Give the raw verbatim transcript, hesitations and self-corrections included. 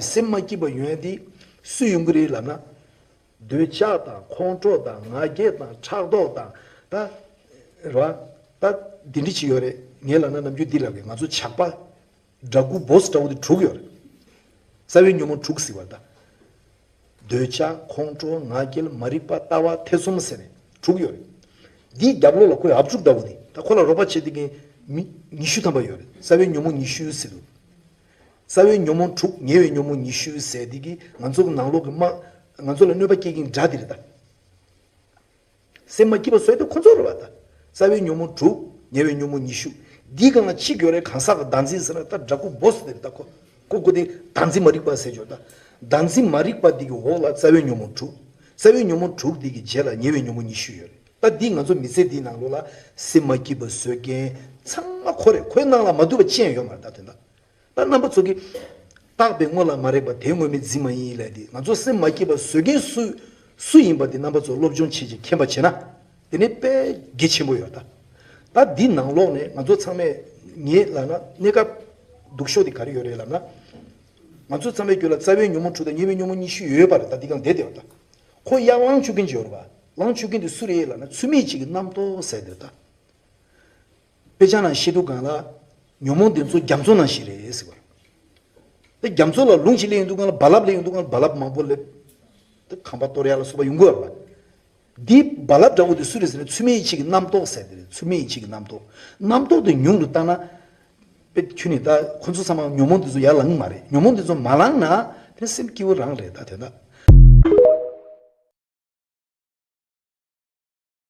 སེམས་མ་སྐྱིད་པ་ཡོང་ཡ་དེ་སུ་ཡོང་གི་རེད་ལབ་ན། འདོད་ཆགས་དང་ཁོང་ཁྲོ་དང་ང་རྒྱལ་དང་ཕྲག་དོག་དང་ད་རེད་བ། ད་འདི་འདྲ་ཅིག་ཡོད་རེད། ངས་ལབ་ན་ནམ་རྒྱུན་འདི་ལབ་གི། ང་ཚོ་ཇག་པ་ཌ་ཀུ་བོ་སི་འདྲ་བོ་དེ་དྲུག་ཡོད་རེད། རྩ་བའི་ཉོན་མོངས་དྲུག་ཟེར་བ་ད། འདོད་ཆགས་ཁོང་ཁྲོ་ང་རྒྱལ་མ་རིག་པ་ལྟ་བ་ཐེ་ཚོམ་ཟེར་ནས་དྲུག་ཡོད་རེད། འདིའི་རྒྱབ་ལོགས་ལ་ཁོའི་ཨབ་ཕྲུག་འདྲ་བོ་དེ་ད་ཁོ་ལ་རོགས་པ་བྱེད་དེ་མཁན་མི་ཉི་ཤུ་ཐམ་པ་ཡོད་རེད། རྩ་བའི་ཉོན་མོངས་ཉི་ཤུ་ཟེར་འདུག་རྩ་བའི་ཉོན་མོངས་དྲུག་ཉེ་བའི་ཉོན་མོངས་ཉི་ཤུ་ཟེར་དེ་གིས་ང་ཚོ་གི་ནང་ལོགས་ཀྱི་དམག་ང་ཚོ་ལ་གནོད་པ་སྐྱེལ་མཁན་དགྲ་དེ་རེད་ད། སེམས་མ་སྐྱིད་པ་བཟོས་དེ་ཁོ་ཚོ་རེད་བ་ད། རྩ་བའི་ཉོན་མོངས་དྲུག་ཉེ་བའི་ཉོན་མོངས་ཉི་ཤུ། འདིའི་སྒང་ལ་གཅིག་ཡོད་རེད། གང་ཟག་གི་བདག་འཛིན་ཟེར་ན་ད་ཌ་ཀུ་བོ་སི་དེ་རེད་ད། ཁོ་ཁོ་ཁོ་དེ་བདག་འཛིན་མ་རིག་པ་ཟེར་ཆོག་ད། བདག་འཛིན་མ་རིག་པ་འདི་གི་འོག་ལ་རྩ་བའི་ཉོན་མོངས་དྲུག་རྩ་བའི་ཉོན་མོངས་དྲུག་འདི་གི་རྗེས་ལ་ཉེ་བའི་ཉོན་མོངས་ཉི་ཤུ་ཡོད་རེད། ད་འདི་ང་ཚོ་མི་ཚེ་འདིའི་ནང་ལོགས་ལ་སེམས་མ་སྐྱིད་པ་བཟོ་མཁན་ཚང་མ་ཁོ་རེད། ཁོའི་ནང་ལ་མ་འདུས་པ་ཅི་ཡང་ཡོད་མ་རེད་ད། དོན་དག་ད་རྣམ་པ་ཚོ་གིས་བརྟགས་པའི་དངོས་ལ་མ་རེག་པ་དེ་དངོས་མེད་འཛིན་མ་ཡིན་ལབ་དེ། ང་ཚོ་སེམས་མ་སྐྱིད་པ་བཟོ་མཁན་སུ་སུ་ཡིན་པ་དེ་རྣམ་པ་ཚོ་སློབ་སྦྱོང་བྱེད་ཅིག་མཁྱེན་པ་བྱས་ན་དེ་ནི་དཔེ་གལ་ཆེན་པོ་ཡོད་ད། ད་འདི་ནང་ལོགས་ནས་ང་ཚོ་ཚང་མས་ངས་ལབ་ན་གནས་སྐབས་སྡུག་ཤོས་དེ་ག་རེ་ཡོད་རེད་ལབ་ན། ང་ཚོ་ཚང་མའི་རྒྱུད་ལ་རྩ་བའི་ཉོན་མོངས་དྲུག་དང་ཉེ་བའི་ཉོན་མོངས་ཉི་ཤུ་ཡོད་པ་རེད། ད་འདི་གང་བསྡད་བསྡད་པ་ད། ཁོ་གཡག་གླང་ཆུ་རྒན་ཅིག་ཡོད་རེད་པ། གླང་ཆུ་རྒན་དེ་སུ་རེད་ལབ་ན་ཚུལ་མིན་གཅིག་གི་རྣམ་རྟོག་ཟེར་དེ་རེད་ད། དཔེ་ཆ་ནང་བཤད་དུས་སྒང་ལ་ཉོན་མོངས་འདི་ཚོ་རྒྱ་མཚོ་ནང་བཞིན་རེད་ཟེར་བ། དེ་རྒྱ་མཚོ་ལ་རླུང་ཞིག་སླེབས་ཡོང་དུས་སྒང་ལ་རྦ་རླབས་སླེབས་ཡོང་དུས་སྒང་ལ་རྦ་རླབས་མང་པོ་སླེབས། དེ་ཁང་པ་གཏོར་ཡག་ལ་སོགས་པ་ཡོང་གི་ཡོད་རེད་པ། འདི་རྦ་རླབས་འདྲ་བོ་དེ་སུ་རེད་ཟེར་ན་ཚུལ་མིན་གཅིག་གི་རྣམ་རྟོག་ཟེར་དེ་རེད། ཚུལ་མིན་གཅིག་གི་རྣམ་རྟོག་རྣམ་རྟོག་དེ་ཉུང་དུ་བཏང་ན། དཔེ་ཁྱོད་ནི་ད་ཁོ་ཚོ་ཚང་མ་ཉོན་མོངས་འདི་ཚོ་ཡར་ལངས་མ་རེད། ཉོན་མོངས་འདི་ཚོ་མ་ལངས་ན་དེ་སེམས་སྐྱིད་པོ་རང་རེད་ད། དེ་ན།